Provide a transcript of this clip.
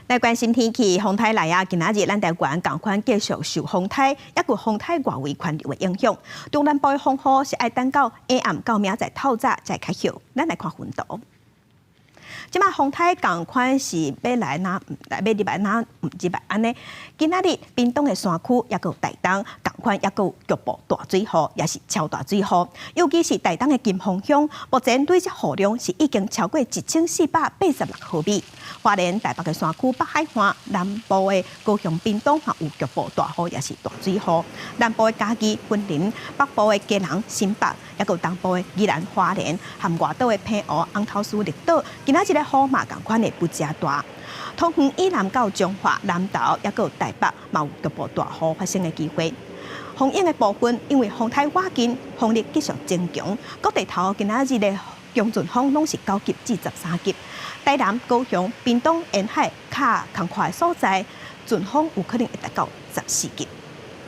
來關心天氣，風颱來啊！今仔日咱台灣仝款繼續受風颱，抑閣風颱外圍環流的影響。中南部的風雨是愛等到下暗到明仔載透早才會較歇。咱來看雲圖。這馬風颱仝款是欲來若來欲入來若毋入來按呢。今仔日屏東的山區抑閣台東仝款抑閣局部大水雨，抑是超大水雨。尤其是台東的金峰鄉，目前累積雨量是已經超過1486毫米。花蓮台北的山區北海岸南部的高雄屏東嘛有局部大雨，抑是大水雨。南部的嘉義、雲林，北部的基隆、新北，抑閣東部的宜蘭花蓮，和外島的澎湖、尪頭嶼綠島，今仔日的雨嘛仝款會不誠大。桃園以南到彰化、南投，抑閣台北，嘛有局部大雨發生的機會。風湧的部分，因為風颱倚近，風力繼續增強，各地頭今仔日的強陣風攏是9級至13級。台南、高雄、屏東沿海較空曠的所在，陣風有可能會達到14級。